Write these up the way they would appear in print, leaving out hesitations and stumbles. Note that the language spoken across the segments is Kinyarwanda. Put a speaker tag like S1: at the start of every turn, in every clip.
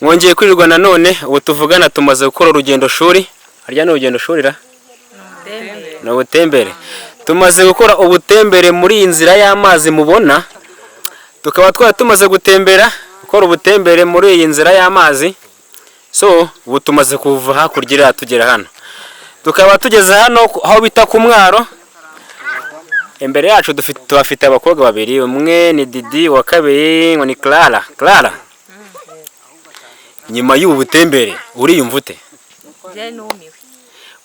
S1: Mwongeye kwirirwa nanone. Ubu tuvugana tumaze gukora urugendo shuri. Harya ni urugendo shuri ra? Ni ubutembere. Tumaze gukora ubutembere muri iyi nzira y'amazi mubona. Tukaba twari tumaze gutembera, gukora ubutembere muri iyi nzira y'amazi. So ubu tumaze kuva hakurya iriya tugera hano, tukaba tugeze hano aho bita ku mwaro. Imbere yacu dufite, tuhafite abakobwa babiri. Umwe ni Didi, uwa kabiri ngo ni Clara. Clara, nyuma y'ubu butembere uriyumva ute?
S2: Njye numiwe.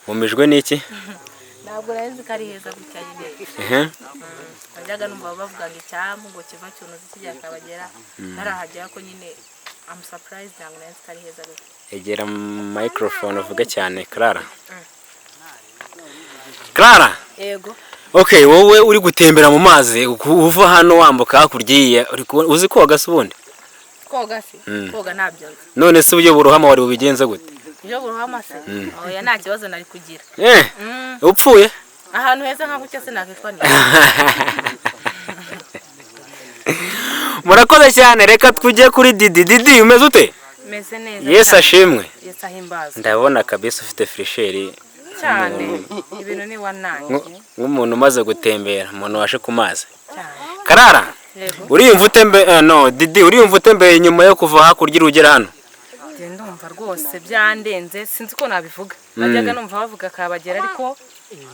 S1: Wumijwe n'iki?
S2: Ntabwo nari nzi ko ari heza gutya nyine. Najyaga numva bavuga ngo icyambu ngo kiva Cyunuzi kijya Kabagera, ntarahagera ko nyine I'm surprised, ntabwo nari nzi ko ari heza gutya.
S1: Egera microphone uvuge cyane, Clara. Clara.
S2: Yego.
S1: Okay, wowe uri gutembera mu mazi uva hano wambuka hakurya iriya, uzi koga se ubundi?
S2: Koga se? Koga ntabyo nzi.
S1: None se uburyo burohama wari bubigenze gute?
S2: Ibyo burohama se? Oya, nta kibazo nari kugira.
S1: Upfuye?
S2: Ahantu heza nka gutya se nakitwa ni
S1: Murakoze cyane. Reka tujye kuri Didi. Didi, umeze ute?
S2: Meze neza.
S1: Yesu
S2: Cyane.
S1: ashimwe.
S2: Yesu ahimbazwe.
S1: Ndabona kabisa ufite fraîcheur.
S2: Cyane, ibintu ni wanange.
S1: Nk'umuntu umaze gutembera, umuntu waje ku mazi.
S2: Cyane.
S1: Karara.
S2: Yego.
S1: Uriyumva ute mbe no Didi, uriyumva ute mbere nyuma yo kuva hakurya ugera hano?
S3: Njye ndumva rwose byandenze, sinzi uko nabivuga. Najyaga numva bavuga Kabagera, ariko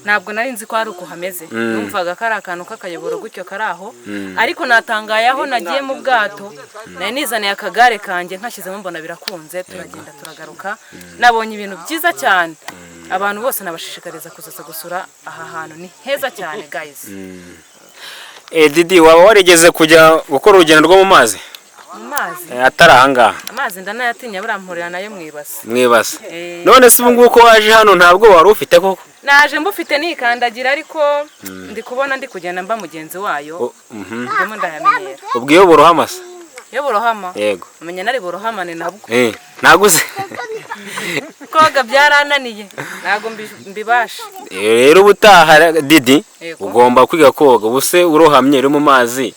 S3: ntabwo nari nzi ko ari uko hameze. Numvaga ko ari akantu k'akayoboro gutyo kari aho, ariko natangaye aho nagiye mu bwato. Nari nizaniye akagare kanjye, nkashyizemo mbona birakunze, turagenda turagaruka. Nabonye ibintu byiza cyane. Abantu bose nabashishikariza kuzaza gusura aha hantu, ni heza cyane, guys.
S1: Didi, waba warigeze kujya gukora urugendo rwo mu mazi?
S3: Mu mazi?
S1: Atari ahangaha.
S3: Amazi ndanayatinya, buriya mpurira nayo mu ibase.
S1: Mwibase?
S3: Eh.
S1: None se ubu ngubu ko waje hano, ntabwo wari ufite koko?
S3: Naje mbufite nikandagira, ariko ndi kubona ndi kugenda mba mugenzi wayo. Ndimo ndayamenyera.
S1: Ubwo iyo burohama se?
S3: Iyo burohama?
S1: Yego.
S3: Umenya nari burohamane nabwo.
S1: Ntabwo uzi?
S3: Koga byarananiye, ntabwo mbibasha.
S1: Rero ubutaha, Didi,
S3: Yego.
S1: ugomba kwiga koga. Ubu se urohamye uri mu mazi,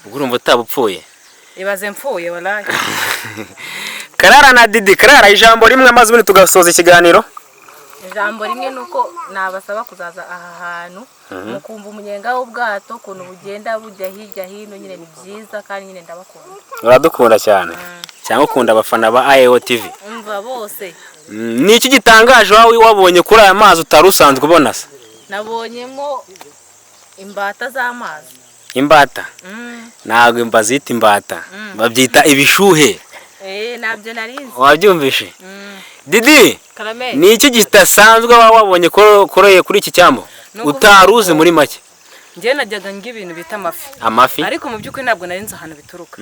S1: ubwo urumva utaba upfuye?
S3: Ibaze mpfuye, walayi.
S1: Karara na Didi. Karara, ijambo rimwe maze ubundi tugasoza ikiganiro.
S2: Ijambo rimwe ni uko nabasaba kuzaza aha hantu mukumva umunyenga w'ubwato ukuntu bugenda bujya hirya hino. Nyine ni byiza kandi nyine ndabakunda.
S1: Uradukunda cyane cyangwa ukunda abafana ba AEO TV?
S2: Umva bose.
S1: Ni iki gitangaje wawe wabonye kuri aya mazi utari usanzwe ubona se?
S2: Nabonyemo imbata z'amazi.
S1: Imbata? Ntabwo bazita imbata, babyita ibishuhe.
S2: Eh, ntabyo nari nzi.
S1: Wabyumvishe, Didi?
S3: Karame.
S1: Ni iki kidasanzwe waba wabonye kuri iki cyambu
S3: Ni ukuvuga
S1: utari uzi, muri make?
S3: Njye najyaga ndya ibintu bita amafi.
S1: Amafi.
S3: Ariko mu by'ukuri ntabwo nari nzi ahantu bituruka.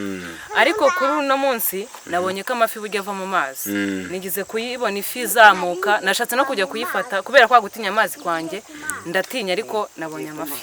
S3: Ariko kuri uno munsi nabonye ko amafi burya ava mu mazi. Nigeze kuyibona ifi izamuka, nashatse no kujya kuyifata, kubera kwa gutinya amazi kwanjye, ndatinya, ariko nabonye amafi.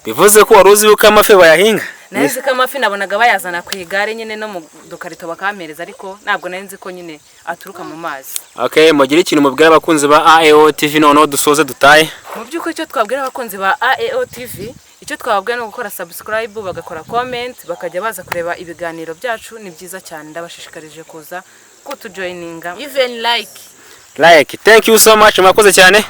S1: Bivuze ko wari uzi yuko amafi bayahinga?
S3: Nari nzi ko amafi nabonaga bayazana ku igare nyine no mu dukarito bakampereza, ariko ntabwo nari nzi ko nyine aturuka mu mazi.
S1: Okay, mugire ikintu mubwira abakunzi ba AEO TV, noneho dusoze dutahe.
S3: Mu by'ukuri icyo twabwira abakunzi ba AEO TV, icyo twababwira ni ugukora subscribe, bagakora comment, bakajya baza kureba ibiganiro byacu. Ni byiza cyane, ndabashishikarije kuza kutujoininga.
S2: Even like.
S1: Like, thank you so much, mwakoze cyane.